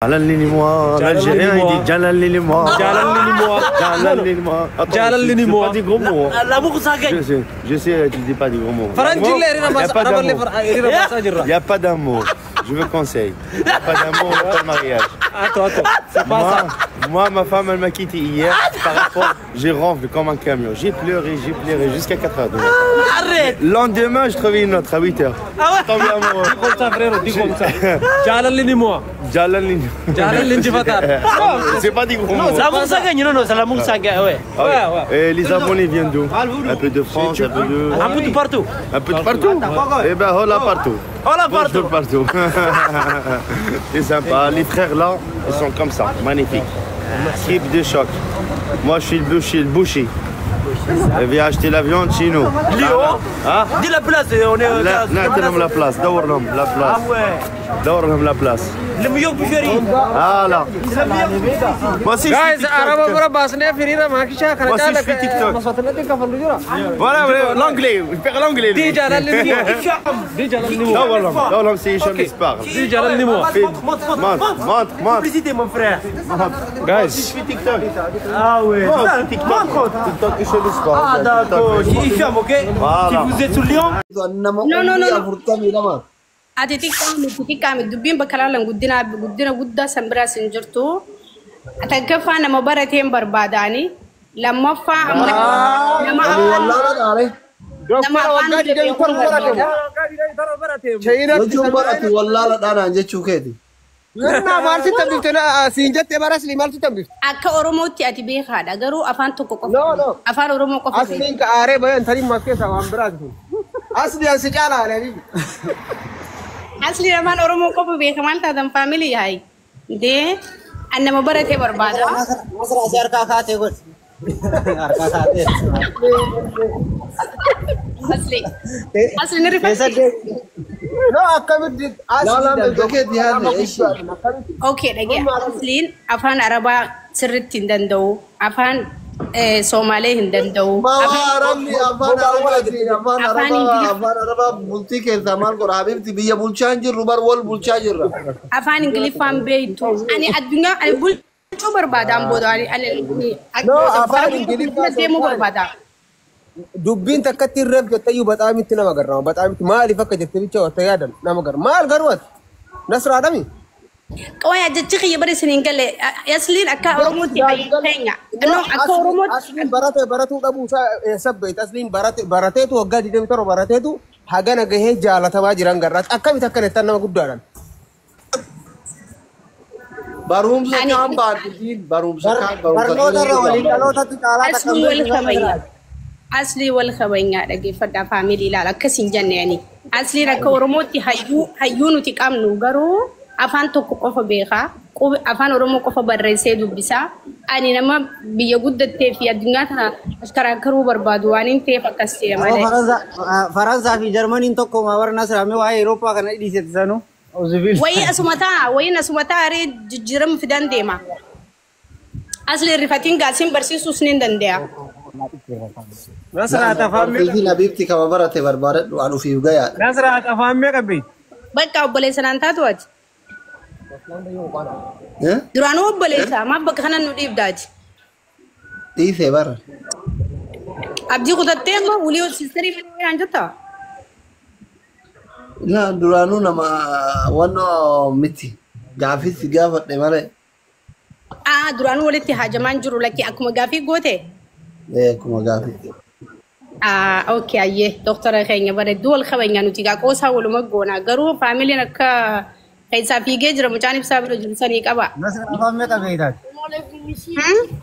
Jaalalli moi, l'Algérien il dit Jaalalli moi. Jaalalli moi. Jaalalli moi. Attends, Jaalalli c'est moi. pas des gros mots, hein. L'amour, ça gagne. Je sais, je sais, tu dis pas des gros mots. Faranjillee hiriira Y a baasaa pas d'un Araballee mot. hiriira baasaa jirra. Y a pas d'un mot. Je veux conseil. Y a pas d'un mot, y a pas de mariage. Attends, attends. C'est pas Moi, ça. moi, ma femme, elle m'a quitté hier. Par rapport, j'ai ronflé comme un camion. J'ai pleuré jusqu'à 4 heures du matin. Arrête. Lendemain, je trouvais une autre à 8 heures. Ah ouais. Tombé amoureux. Dis comme ça, frérot, dis comme ça. Jaalalli moi. Jaalalli. Jaalalli injifataa. C'est pas des gros mots. L'amour, ça gagne. Non, non, c'est l'amour, ça gagne. Ouais. Ah ouais. Ouais, Et les abonnés viennent d'où? Un peu de France, un peu de. Un peu de partout. Un peu de partout. Eh ben, hola partout. Hola Bonjour partout. partout. C'est sympa. Les frères là, ils sont comme ça. Magnifique. Équipe de choc. Moi, je suis le boucher. Le boucher. Viens acheter la viande chez nous. Léo. Hein? Dis la place, on est. لا نعطيهم la place, دور لهم la Ah place, ouais. دور لهم la place. Le meilleur boucherie. Voilà. Moi aussi, je suis Guys, TikTok. Araba bira baasnee fi hiriira maakishaa kana Moi aussi, je caala fais TikTok. maswaatannatti kafallu jira. Voilà, ouais, l'anglais, il parle l'anglais, lui. Di jaalalli moi. Di jaalalli moi. دور لهم دور لهم c'est Hicham Ok. qui se parle. Di jaalalli moi. Montre, montre, montre, Montre, montre, montre. Publicité, mon frère. Guys, Je fais TikTok. Ah ouais. Moi aussi, TikTok. TikTok, Hicham qui se parle. Ah d'accord. C'est Hicham, ok. Voilà. Si vous êtes sur Lyon, Nama No, no, no, umrii no. 42. Ati xiqqaa miti, xiqqaa miti. Dubbiin bakka laalan guddina guddina guddaa san biraas hin jirtu. Takkaffaa nama barateen barbaadaani. Lammaffaa amma nama Ani afaan wallaala dhaale. nama afaan Waggaa beekuun 27 barbaada. barate. Chaayinaatti Jechuun barate wallaala dhaanaan jechuu keeti. Yennaa maal sitti hambifte siin jettee bara asli maal sitti hambifte? Akka Oromootti ati beekaadha. Garuu afaan tokko qofa. No, no. Afaan Oromoo qofa beeka. Asliin ka aaree bayan tarii maas keessaa waan biraati kun. Asli ansi caalaa aaree. Asli afaan Oromoo qofa beeka maal taatan faamilii haayi. Dee an nama baratee barbaada. Masra si harkaa kaatee godhi. Harkaa kaatee. Asli. Asli ni Keessa rifatti. deemi. No, akkamitti Laalaan asli mirga keeti yaadne eshi. akkamitti Okay, dhagee. Asliin afaan Arabaa sirriitti hin danda'u. Afaan Somaalee hin danda'u. Maa Afaan Arabni afaan Arabaatiin afaan Afaan Arabaa Ingiliff afaan Arabaa bultii keessaa maal godha? Habibti biyya bulchaa hin jirru bar wal bulchaa jirra. Afaan Ingiliffaan beektu. Ani addunyaa ani bulchuu barbaadaan booda ani ani No, afaan karaa Ingiliffaa deemuu barbaada. Dubbiin takkatti irreef jetteyyuu baxaamitti nama garraama. Baxaamitti maaliif akka jette bicha wata yaadan nama garra. Maal garuu ati? Nasraadhami? Qawaa jechi kiyya bara isin hin galle. Asliin akka Oromootti keenya. No, akka Oromootti Asliin barate baratuu dhabuu isaa sabbeet. Asliin barate barateetu waggaa 27 barateetu hagana gahee jaalatamaa jiran garraatti. Akkamitti akkana jettan nama guddaadhaan? Barumsa ani kaan baadhiin barumsa kaan barumsa Barnoota irra waliin dhalootatti caalaa takka Aslii hin wal beekne kabanya. nasraa. Aslii wal kabanyaa dhaggeeffadhaa faamilii ilaala akkas hin jenne ani. Asliin akka Oromootti hayyuu hayyuu nuti qabnu garuu afaan tokko qofa beekaa. Afaan Oromoo qofa barreessee dubbisaa. Ani nama biyya guddattee fi addunyaa tana ashkaraakkaruu barbaadu waan hin ta'eef akkas ta'e Aboo malee. Faransaa fi Jarmaniin tokkuma warra Nasraa mee waa'ee Awurooppaa kana dhiisetti sanuu. Wayii asuma ta'a, wayiin asuma ta'a ree jijjiirama fidan deema. Asli rifatiin gaasiin barsiisuus ni danda'a. Nasraat afaan meeqa? Barsiisiin Habibti kama barate barbaadadhu an ufiif gayaadha. Nasraat afaan meeqa beekti? Bakka obboleessa naan taatu ati. Eh? Duraanuu obboleessa maaf bakka kana nu dhiibdaati? Dhiisee bara. Abdii kutattee immoo ulii siisterii malee waan jettaa? Na duraanuu nama wannoo miti. Gaafii si gaafadhe malee. Aa, duraanuu walitti haajamaan jiru lakki akkuma gaafii goote. Eh, akkuma gaafiitti. Aa, okay, ayyee doktora keenya bareedduu wal kabajnaa nuti gaa qoosaa waluma goonaa garuu faamiliin akka keessaa fiigee jira mucaan ibsaa bira jiru sanii qaba. Nasraa afaan meeqa beektaati? Hmm?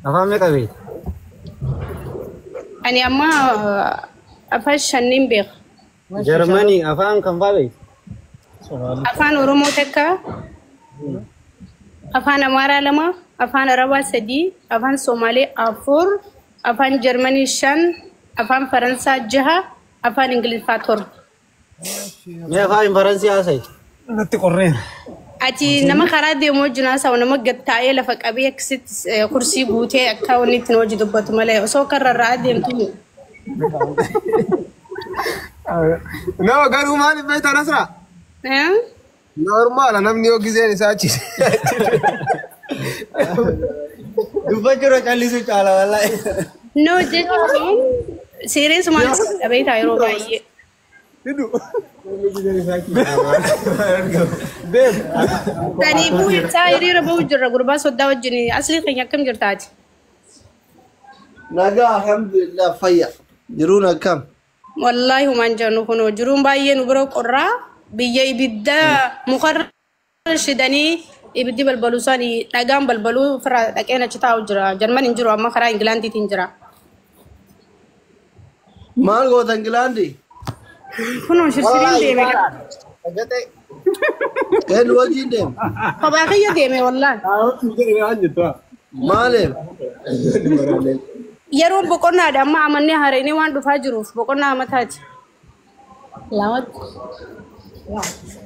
Afaan meeqa beekta? Ani amma afaan shanniin beeka. Jarmanii afaan kam fa'aa beekta? Afaan Oromoo takka, afaan Amaaraa lama, afaan Arabaa sadii, afaan Somaalee afur, afaan Jarmanii shan, afaan Faransaa jaha, afaan Ingiliffaa 7. Mee afaan Faransii haasa'i. Natti qorreera. Ati nama karaa deemu wajjin haasa'u nama gattaa'ee lafa qabee akkasitti kursii guutee akka wanni ittiin hojii dubbatu malee osoo karra irraa deemtu. No, garuu maaliif beektaa Nasraa? Eh? Normaala namni yoo gizeen isaa achi. Dubbachuu callisuu caala wallaahi. No jechuun serious maal dhabeetaa yeroo baay'ee. Saniifuu ibsaa hiriira bahu jirra gurbaa soddaa wajjin Aslii keenya akkam jirtaati? Nagaa alhamdulillah fayya. Jiruun akkam? Wallaahi humaan jennu kunoo jiruun baay'ee nu bira qorraa biyya ibidda mukarra shidanii ibiddi balbaluu sanii dhagaan balbaluu ofirraa dhaqeen achi taa'u jira. Jarman hin jiru amma karaa Ingilaandiitiin jira. Maal goota Ingilaandi? Kunoo shirshiriin deeme. Eenyu wajjin deema? Kophaa kiyya deeme wallaahi. Maaliif? Yeroon boqonnaadha amma amannee haareenii waan dhufaa jiruuf boqonnaa amataati. Laut. Ja,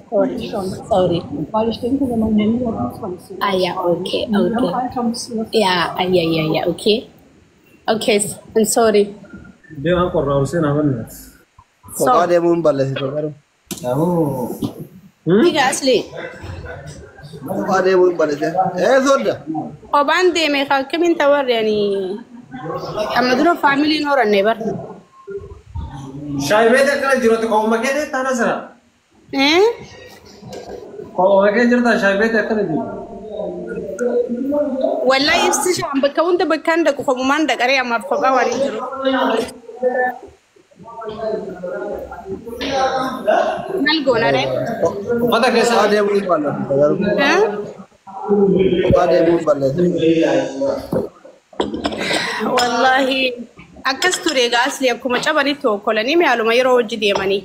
sorry, schon, sorry. Weil ich denke, wenn man Handy hat, muss man es sehen. Ah ja, okay, okay. Ja, ah, ja, ja, ja, okay. Okay, I'm sorry. Deemaan qorraa ol seenaa mannaat. Kophaa deemuun balleessite garuu. Diga Asli. Kophaa deemuun balleessite. Ee sodda. Kophaan deeme akkamiin tawarre ani amma dura faamiliin horanne bar. Shaayii beektaa akkana jirutti kooma kee ta'e taana sana. Eh? Kooma kee jirta shaayii beektaa akkana jiru. Wallahi ibsi shaan bakka hunda bakkaan dhaqu kophumaan dhaqaree ammaaf kophaa waan hin jiru. Maal goona ree? Uffata keessa. Kophaa deemuun balleessite garuu. Eh? Kophaa deemuun balleessite. Wallahi akkas ture egaa Asli akkuma cabanitti okkolanii maaluma yeroo hojii deemanii.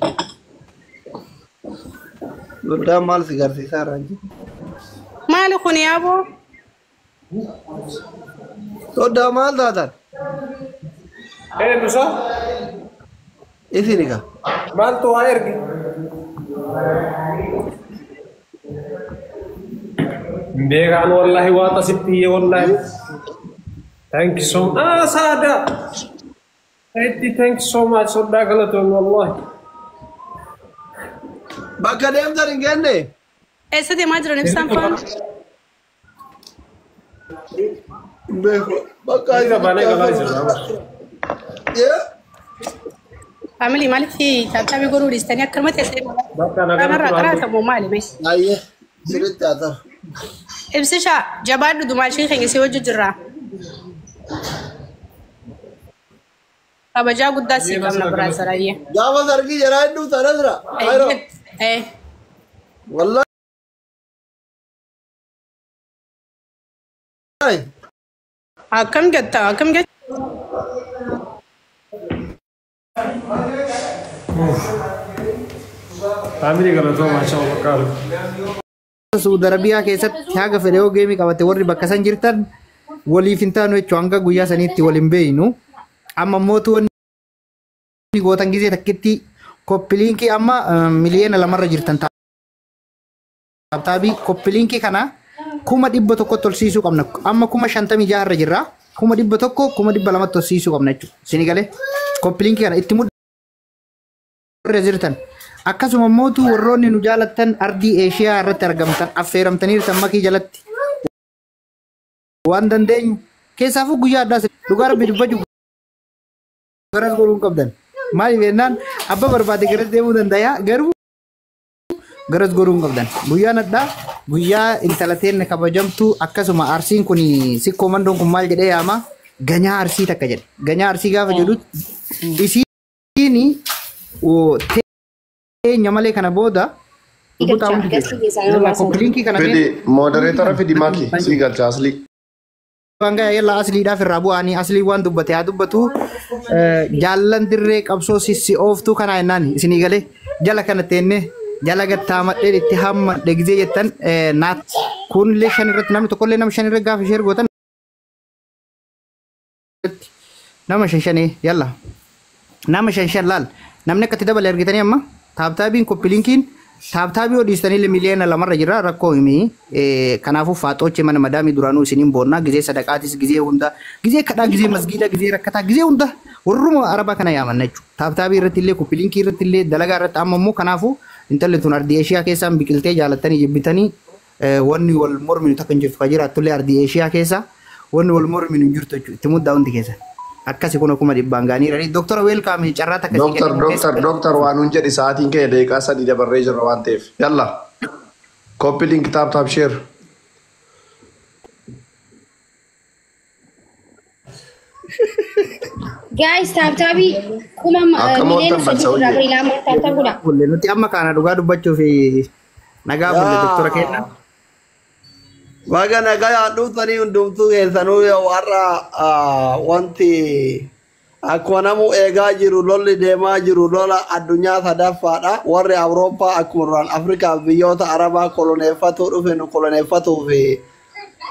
Soddaan maal si garsiisaa raanji? Maali kun yaaboo? Soddaa maal taatan? Ee nusa Isin egaa. maaltu waa erge? Beekaan wallahi waa tasitti iyyee wallahi. Thank you so much. Ah saada. Thank you so much soddaa galatoon wallahi. Bakka deemtan hin genne? Eessa deemaa jiran ibsaan faana? Beeku. Bakka Dhiira baanee galaa jirra. Yee? Faamilii maaliif taaptaabii godhuu dhiistanii akkanumatti eessa deemaa? Bakka nagaa Kanarraa qaraatamu maali mee? Ayyee. Sirriitti haa ta'u. Ibsishaa jabaadhu dumaashii keenya si wajji jirra. Kabajaa guddaa sii qabna biraa sarayye. Gaafa sargii jaraa hin dhufta Nasra. Ayro. Eh. Wallahi. Akkam jetta akkam jetta? Faamilii galatoo maashaa Allah. Saudi Arabiyaa keessatti haga fedhe yoo geemii qabate warri bakka san jirtan waliif hin taanu jechuun hanga guyyaa saniitti wal hin beeynu. Amma mootu wanni gootan gizee takkitti koppiliinkii amma 2,000,000 jirtan taaptaabii koppiliinkii kana 100,000 tolsiisuu qabna. Amma 56,000 jirra. 100,000 200,000 tolsiisuu qabna jechuudha. Isin galee koppiliinkii kana itti mudda jirtan. Akkasuma mootu warroonni nu jaalattan ardii Eeshiyaa irratti argamtan affeeramtaniirtan makii jalatti waan dandeenyu keessaafuu guyyaa addaas dhugaa rabbi dubbachuu garas godhuu hin qabdan. Maaliif jennaan abba barbaade garas deemuu danda'a garuu garas godhuu hin qabdan. Guyyaan addaa guyyaa intala teenne kabajamtu akkasuma arsiin kun sikkoo mandoon kun maal jedhee yaama ganyaa arsii takka jedhe. Ganyaa arsii gaafa jedhutti isiin teenya malee kana booda koppiliinkii kana Fidi moderator fidi maki si galcha asli. Banga yalla asliidhaaf irraa bu'anii aslii waan dubbate haa dubbatu jaallan dirree qabsoo sissi ooftuu kanaa jennaan isinii galee jala kana teenne jala gattaamadhee itti hammadhe gizee jettan naat kunillee shan irratti namni tokkollee nama shan irratti gaafa ishee ergootan nama shan shanii yalla nama shan shan laal namni akkatti dabale argitanii amma taaptaabiin koppiliinkiin taaptaabii yoo dhiistanillee 2,000,000 jira rakkoo himi kanaafuu faaxoochi mana madaamii duraanuu isiniin boonnaa gizee sadaqaatis gizee hunda gizee kadhaa gizee masgiida gizee rakkataa gizee hunda warruma arabaa kana yaamanna jechuudha. Taaptaabii irratti illee koppiliinkii irratti illee dalagaa irratti amma immoo kanaafuu Intalli tun ardii Eeshiyaa keessaan biqiltee jaalattanii jibbitanii wanni wal morminu takka hin jirtu. Ka jiraattullee ardii Eeshiyaa keessa wanni wal morminu hin jirtu jechuudha. Itti muddaa hundi keessan. Akkasi kun 100,000 gaaniirani. Doktora welcome carraa takka sii Doctor, kennamu doctor, keessa. Doctor, waan nun jedhi, sa'aatiin kee daqiiqaa 3 dabarree jirra waan ta'eef. Yalla. Copy link, tap tap, share. Guys, tap tapii kuma Akka miliyoona moottan 3 irraa balsa barii lama tap tap godha. Bulle nuti amma kana dhugaa dubbachuu fi nagaa bulle doktora kenna. Baga nagaa dhuftanii hundumtuu keessanuu. Yoo har'a wanti akkuma namu eegaa jiru lolli deemaa jiru lola addunyaa sadaffaadha. Warri Awurooppaa akkuma duraan Afrikaa fi biyyoota Arabaa koloneeffatuu dhufe nu koloneeffatuu fi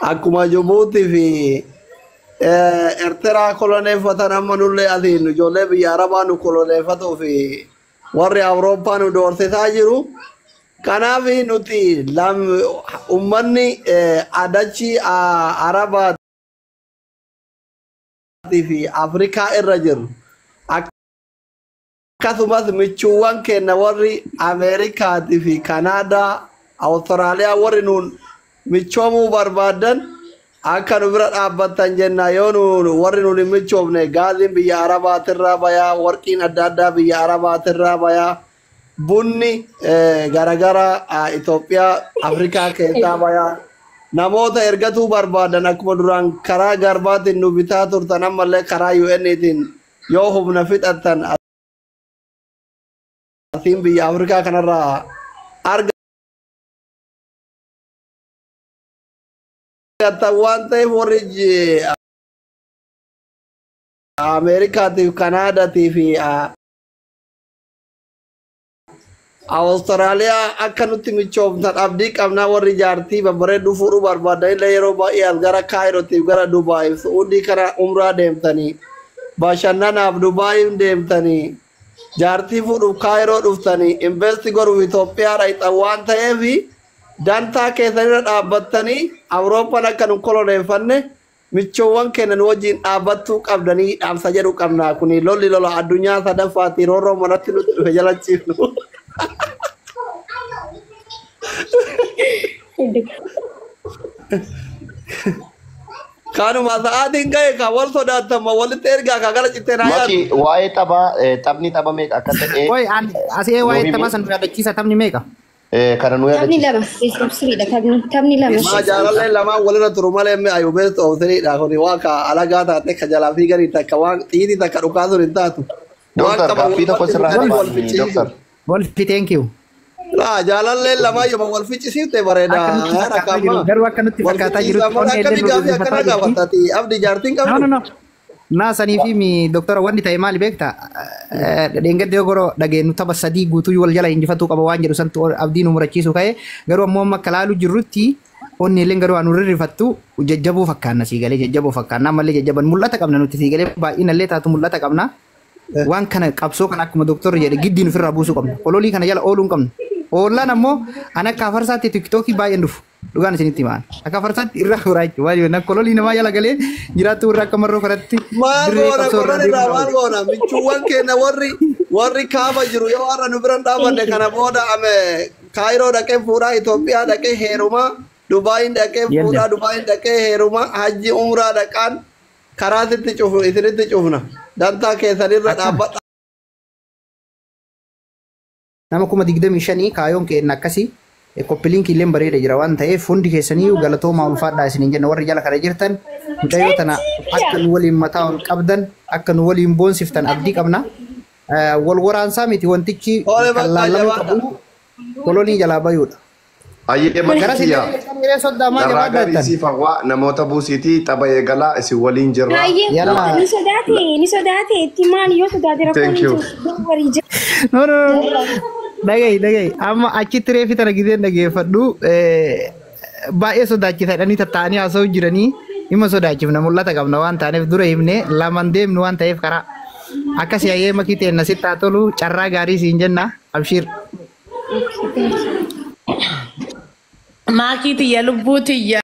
akkuma Jibuutii fi Eertiraa koloneeffatan, amma nullee asiin ijoollee biyya Arabaa nu koloneeffatuu fi warri Awurooppaa nu doorsisaa jiru. Kanaaf nuti ummanni adachi Arabaatii fi Afrikaa irra jiru. Akkasumas michuuwwan keenya warri Ameerikaatii fi Kanaadaa, Awustiraaliyaa warri nuun michoomuu barbaadan akka nu bira dhaabbattan jenna. Yoo nu warri nuun hin michoomne, gaaziin biyya Arabaatirraa bayaa, warqiin adda addaa biyya Arabaatirraa bayaa, bunni garagara Itoophiyaa Afrikaa keessaa bayaa. Namoota ergatuu barbaadan akkuma duraan karaa garbaatiin nu bitaa turtan, ammallee karaa UN'tiin yoo humna fixattan asiin biyya Afrikaa kanarraa argatan waan ta'eef, warri Ameerikaatiif Kanaadaatii fi Awustiraaliyaa akka nutti michoomtan abdii qabnaa. Warri jaartii babbareedduu fuudhuu barbaadan illee yeroo baay'ee as gara Kaayirootiif gara Dubaayiif Su'uudii kana umraa deemtanii, bashannanaaf Dubaayiif deemtanii, jaartii fuudhuuf Kaayiroo dhuftanii, invest godhuuf Itoophiyaa dhaqxan waan ta'eef, dantaa keessanirra dhaabbattanii Awurooppaan akka nu koloneeffanne michoowwan keenya nu wajjin dhaabbattuu qabdanii dhaamsa jedhu qabna. Kuni lolli lola addunyaa sadaffaati, roorroo manatti nutti dhufe jala ciifnu. Kanuma sa'aatiin ga'e ka wal sodaatama walitti ergaa ka gara cittee naa yaadu. Maki, waa'ee taphaa taphni tapha meeqa akka ta'e Oi, asii nu waa'ee himi. taphaa san nu yaadachiisa, taphni meeqa? Kana nu Taphni yaadachiisa. lama best of threedha taphni lama. Maa jaalallee lamaan walirra turu malee mi'a ayu best of threedha kuni waan ka alagaa taate ka jalaa fiiganii takka waan xiitii takka dhukaasuun hin taatu. Waan Dooktar, qaban gaaffii tokko walumatti sirraa fidanii wal qabaani ficcisiisu. dooktar. Wolfi, thank you. Laa, jaalalleen lamaan yooma wal ficcisiifte bareeda. Akka nutti fakkaataa jiru garuu akka nutti Wal fakkaataa ficcisiisa jirutti malee onnee illee akkamii nu gaaffii akkanaa rifataa jirti. gaafatati abdi jaartiin No, qabdu. no, no. Naa sanii fi mi doktora wanni ta'e maali beektaa? Dheengaddi yoo goroo dhageenyu tapha sadii guutuu wal jala injifatuu qaba waan jedhu santu abdii nu murachiisu ka'e. Garuu ammoo amma akka laalu jirrutti onni illee garuu anu rirrifattu jajjaboo fakkaanna, sii galee jajjaboo fakkaanna, ammallee jajjaban mul'ata qabna nuti, sii galee baay'inallee taatu mul'ata qabna. Waan kana qabsoo kana akkuma doktorri jedhe giddiin ofirraa buusuu qabna. Ololii kana jala ooluu hin qabnu. Oollaan ammoo an akka afarsaatti tiktookii baay'een dhufu. Dhugaan isinitti himaan. Akka afarsaatti irraa horaa jechuudha. Maal jenna, kololii namaa jala galee jiraattu irraa akka marroo kanatti Maal dirree goona qabsoo irraa kolan irraa deemuu maal qaba. goona? Michuuwwan keenya warri kaaba jiru yoo har'a nu biran dhaabanne, kana booda ame Kaayiroo dhaqee fuudhaa, Itoophiyaa dhaqee heerumaa, Dubaayin dhaqee fuudhaa, Dubaayin dhaqee heerumaa, hajji umraa dhaqaan karaa sitti cufu isinitti cufna, dantaa keessanirra dhaabbadha. Nama 25,000 kaayoon keenya akkasii copy linkii illee bareeda jira waan ta'eef, hundi keessanii galatoomaa, ulfaadhaa isiniin jenna. Warri jala kana jirtan mucayyoo tana akka nu waliin mataa ol qabdan, akka nu waliin boonsiftan abdii qabna. Wal waraansaa miti, wantichi Ole kan bakka laallamuu jabaadha. qabu kolonii jalaa bayuudha. Ayyee Gara makii sillee kiyya. soddaa maal Carraa jabaadhaa gaarii jettan? siif hawwaa, namoota buusiitii tapha eegalaa, isin waliin jirra. Baay'ee Yalla. ni sodaate, ni sodaate, itti maali yoo sodaate rakkoon Thank hin you. jiru. Don't worry. No, no, no. Dhaga'i, dhaga'i. Amma achitti reefi tana gizeen dhageeffadhu baay'ee sodaachisaadhanii tatta'anii haasa'u jiranii. Dhimma sodaachifna mul'ata qabna waan taaneef dura himne lamaan deemnu waan ta'eef karaa. Akkasii ayyee makii teenna sitti haa tolu, carraa gaarii siin jenna, abshiir. Maakii tiyya, lubbuu tiyya.